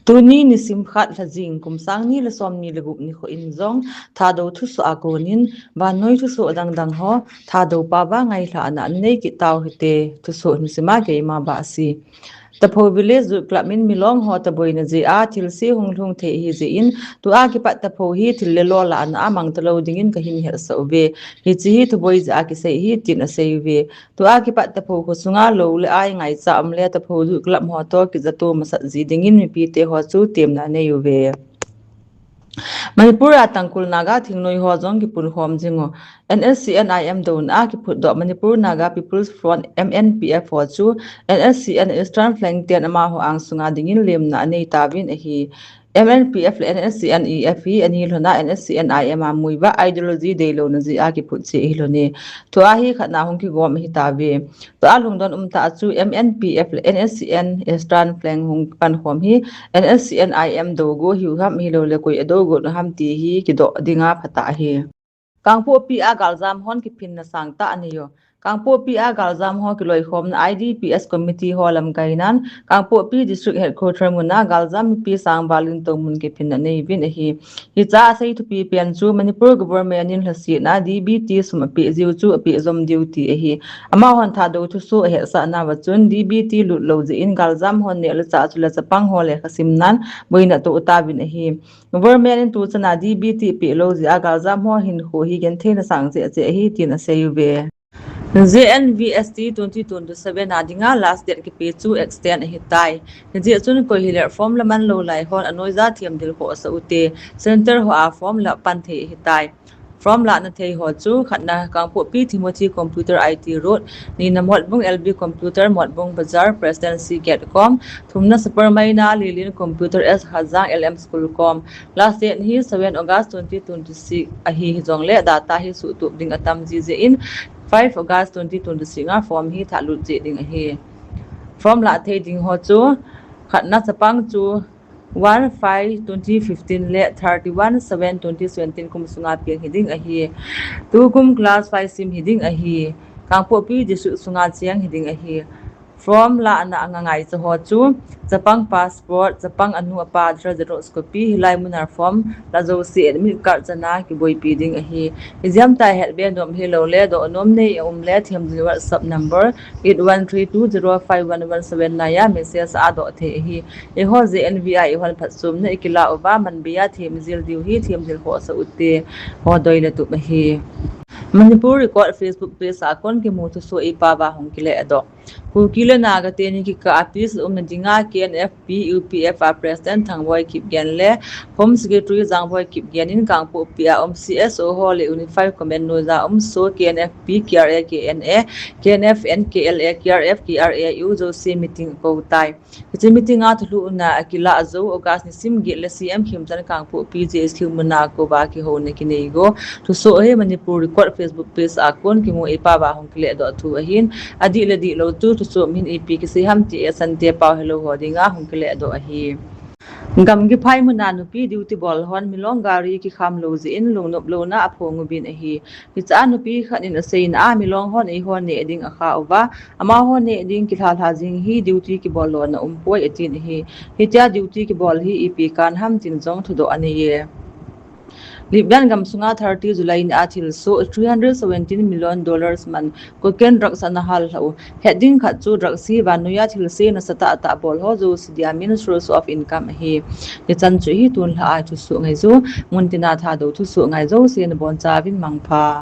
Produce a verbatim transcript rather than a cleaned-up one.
Tuni nisim khat lha jing kum sang ni le som ni le gup nikho in jong Thadou thusoh a konin vannoi thusoh dangdang ho Thadou pao a ngailhahna nei kit tau hite. Thusoh nisim a keima Bahsi. Taphou Village Youth Club in milong ho taboina jeh a thilse hung lhung thei ahi jeh in, tua kipat Taphou hi thil le lo lahna a mang talou dingin kahin hetsah uve. Hiche hi thuboi jeh a kisei ahi tin asei uve. Tua kipat Taphou kho sunga lou le ai ngaicha um le Taphou Youth Club ho toh kijato masat ji dingin mipite ho chu temna anei uve. Manipur a Tangkhul Naga thingnoi ho jong kipunkhom jing u. N S C N I M douna a kiphutdoh Manipur Naga People's Front, M N P F, ho chu N S C N Eastern Flank ten amaho angsunga dingin lemna anei tauvin ahi. M N P F le N S C N E F hi ani lhona N S C N I M a muiva ideology deilouna jeh a kiphut cheh ahi lhone. Tua hi khatna hung kigom ahi tauve. Tua lungdon umtah a chu M N P F le N S C N Eastern Flank hung pankhom hi N S C N I M dou go hiu ham, hilou le koi a dou go ham ti hi kidoh dinga phatah ahi. Kangpokpi a galjam hon kiphinna sangtah anei u. Kangpokpi a galjam ho kiloikhomna I D P S committee ho lamkainan Kangpokpi District Headquarter muna galjam mipi sang val in tomun kiphinna nei uvin ahi. Hiche a asei thupi pen chu Manipur government in lhasetna D B T sum apeh jiu chu apeh jom diu ti ahi. Amahon Thadou thusoh ahetsah nauva chun D B T lut lou jeh in galjam hon neh le chah chule chapang ho lekha simnan boina atoh tauvin ahi. Government in tuchan a D B T peh lou jeh a galjam ho hinkho hi gentheina sang cheh cheh ahi tin asei uve. J N V S T twenty twenty-seven a dinga last date kipe chu extend ahitai. Hijeh chun koi hile form la man lou lai hon anoija themdil khoh asah ute. Center ho a form la pan thei ahitai. Form lahna thei ho chu khatna Kangpokpi Timothy Computer I T Road, nina Motbung L B Computer Motbung Bazar Presidency Gate kom, thumna Sapermeina Lilin Computer S Hazang L M School kom. Last date hi seven August twenty twenty-six ahi, hijongle data hi suhtup ding atam jiji in five August twenty twenty-six a form hi thalut jeh ding ahi. Form lah thei ding ho chu khatna chapang chu one five twenty fifteen le thirty-one seven twenty seventeen kum sunga peng hiding ahi. Tukum class five sim hiding ahi. Kangpokpi District sunga cheng hiding ahi. Form lahna a ngaicha ho chu chapang passport, chapang anu apa address xerox copy, hilai muna form la jouse admit card chana kiboipi ding ahi. Ijemtia hetbe nom hilou le dohnom nei aum le themdil WhatsApp number eight one three two zero five one one seven nine a message a doh thei ahi. Eiho J N V a ihon phatchomna ikilah uva manbeiya themjil diu hi themjil khoh asah ute. Ho doi le tup ahi. Manipur Record Facebook page a kon kimu thusoh ipi uva hung kile doh. Kuki le Naga teni kikah a peace umna dinga K N F P U P F a President Thangboi Kipgen le Home Secretary Jangboi Kipgen in Kangpokpi a um C S O ho le Unified Command noija um SoO, K N F P, K R A, K N A, K N F N, K L A, K R F, K R A U jouse meeting akou tai. Hiche meeting a thulhuhna akilah jou August nisim get le C M Khemchand Kangpokpi J S Q muna kouva kihouna kinei go. Thusoh hi Manipur Record Facebook page a kon kimu ipi uva hung kile doh thu ahin, adih le dihlou chu thusoh min ipi kisei ham ti a Sante pao helou ho dinga hung kile doh ahi. Gamgiphai muna nupi duty bol hon milong gari kikham lou jeh in lungnop louna aphong uvin ahi. Hiche a nupi khat in aseina a milong hon eiho neh ding akha uva, amaho neh ding kilhalha jing hi duty kibol lona umpoi atin ahi. Hitia duty kibol hi ipi kan ham tin jong thudoh aneiye. Libyan gamsunga thirty July ni a thilsoh three hundred seventeen million dollars man cocaine drugs ana hallha u. Het ding khat chu drugs hi vannoiya thilse nasatah tah bol ho jouse dia main source of income ahi. Hichan chu hi tunlhah a thusoh ngaiju, muntina Thadou thusoh ngai jouse nabonchauvin mangpha.